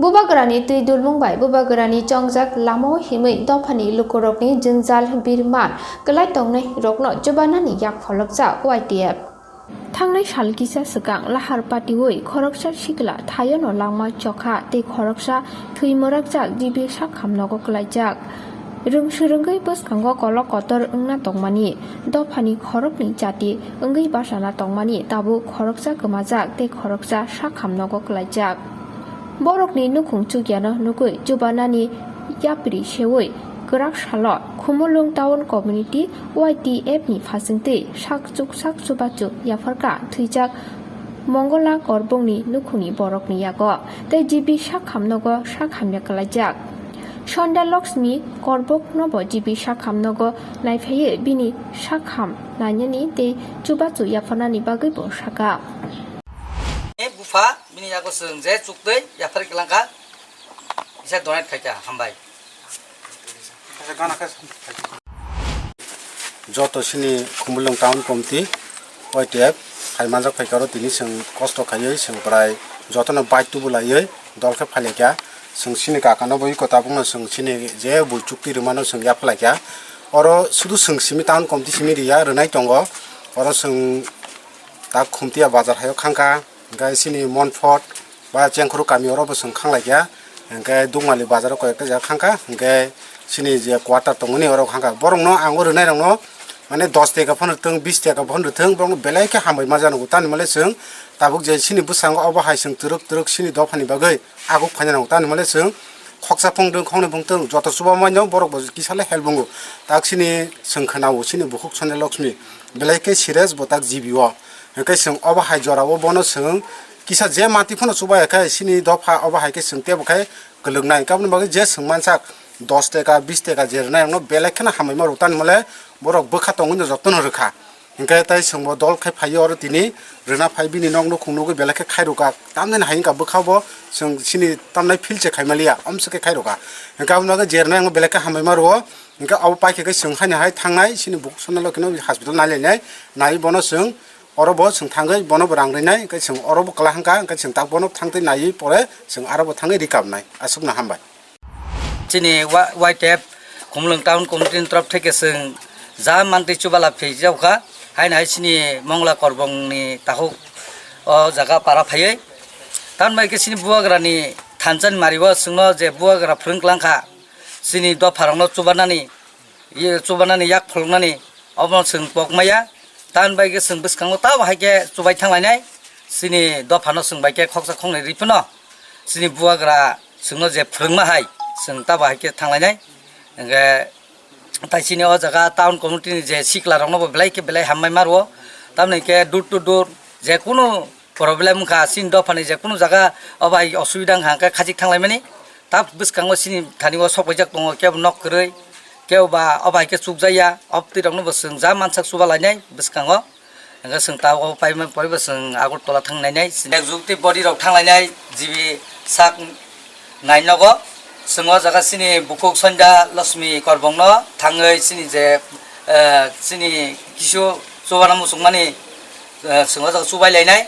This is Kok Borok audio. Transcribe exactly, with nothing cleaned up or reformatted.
Bubagrani twi dulmung bai bubagrani chongjak lamao himwi dophani lukurokni jwngjal birman kwlai tongnai rokno chubanani yak pholokjak Y T F. Thangnai sal kisa swkang lahar patiwi khoroksa sikla thayono langma chokha tei khoroksa thwi mwrakjak G B sak hamnogo kwlaijak. Rwng swrwngwi bwskango kolok kotor wngna tongmani, dophani khoroknwi jati wngwi bachana tongmani tabuk khoroksa kwmajak tei khoroksa sak hamnogo kwlaijak. Borokni nukhung chukyano nugwi chubanani yapri sewi kwrak salo Khumulwng Town Community Y T F ni phasingtwi sak chuk sak chubachu yapharkha thwijak Mongola Korbongni nukhungni borokni yago tei G B sak hamnogo sak hamya kwlaijak. Sonda Lakshmi Korboknobo G B sak hamnogo naiphaiwi bini sak ham nainani tei chubachu yapharnani bagwi bo sakha. Bupha bini yago chwng je chuktwi yaphar kwlangkha, kisa donate khaikha, hambai. Joto chini Khumulwng Town Committee, Y T F, phai manjak phaikha oro tini chwng kosto khaiwi chwng bwrai jotono bai tubulaiwi dol khe phailaikha. Chwng chini kakano bo iko tabukno chwng chini je bui chukti rwmano chwng yaphlaikha. Oro sudu chwng simi Town Committee simi riya rwnai tongo. Oro chwng tak Khumtiya bazar haio khangkha, hwnkhe chini Monfort ba Chengkhuru kami oro bo chwng khanglaikha, hwnkhe Dukmali bazaro koi ekta jaga khangkha, hwnkhe chini je quarter tongmani oro khangkha. Borokno ang o rwnairokno mane dos taka phano rwthwng, bis taka phano rwthwng, borokno belai khe hambai ma jano. Tamni mole chwng tabuk je chini bwskango obo hai chwng twrwk twrwk chini dophani bagwi aguk phaina nango. Tamni mole chwng khoksa phung dwng, khoknwi phung twng, joto chuba mano borok bo kisa le help wngo. Tak chini chwng khwnao chini bukhuk Sonda Lakshmi belai khe serious bo tak G B o. Hwnkhe chwng obo hai jorao bono chwng kisa je mati phano chubai khe chini dopha obo hai khe chwng tebo khe kwlwknai. Hwnkhe aboni bagwi je chwng mansak dos taka, bis taka je rwnai rokno belai kheno hambai ma rwo. Tamni mole borok bwkha tongwi no jotono rwkha. Hwnkhe tai chwngbo dol khai phaio oro tini rwna phai bini nok nukhung nugwi belai khe khai rwkha. Tamni hai wngkha bwkha bo chwng chini tamnai feel se khai maliya, omswk khe khai rwkha. Hwnkhe aboni bagwi je rwnai rokno belai khe hambai ma rwo. Hwnkhe abo paikha khe chwng haino hai thangnai chini bukhuk Sonda Lakshmi no hospital nailainai, naiwi bono chwng oro bo chwng thangwi bono bo rang rinai, hwnkhe chwng oro bo kwla hwnkha, hwnkhe chwng tak bono thangtwi naiwi pore chwng aro bo thangwi rikapnai. Aswkno hambai. Chini wa-, Y T F Khumulwng Town Committee ni torop theke chwng ja mantwi chubala pheijakkha, haino hai chini Mongla Korbongni takhuk o jaga para phaiwi. Tamni bai khe chini bubagrani thansa ni mario chwngno je bubagra phwrwng kwlangkha, chini dopharokno chubanani, ye chubanani yak pholoknani obono chwng pok maya. Tamni bai khe chwng bwskango tabo hai khe chubai thanglainai, chini dophano chwng bai khe khoksa khoknwi rwi phano chini bubagra chwngno je phwrwngma hai chwng tabo hai khe thanglainai. Hwnkhe tai chini o jaga town committee ni je sikla rokno bo belai khe belai hambai ma rwo, tamni khe door to door je kunu problem wngkha, chini dophani je kunu jaga o bai osubida wngkha hwnkhe khachik thanglaimani. Tak bwskango chini thani o sok paijak tongo, kebo nok kwrwi, kebo ba o bai khe chukjakya, o bwtwi rokno bo chwng ja mansak chuba lainai bwskango. Hwnkhe chwng tabuk o paimani pore bo chwng Agartala thang nainai, executive body rok thang lainai, G B sak nai nogo. Chwng o jaga chini bukhuk Sonda Lakshmi Korbongno thangwi chini je, eh, chini kisu chubana muchungmani, eh, chwng o jaga chubai lainai.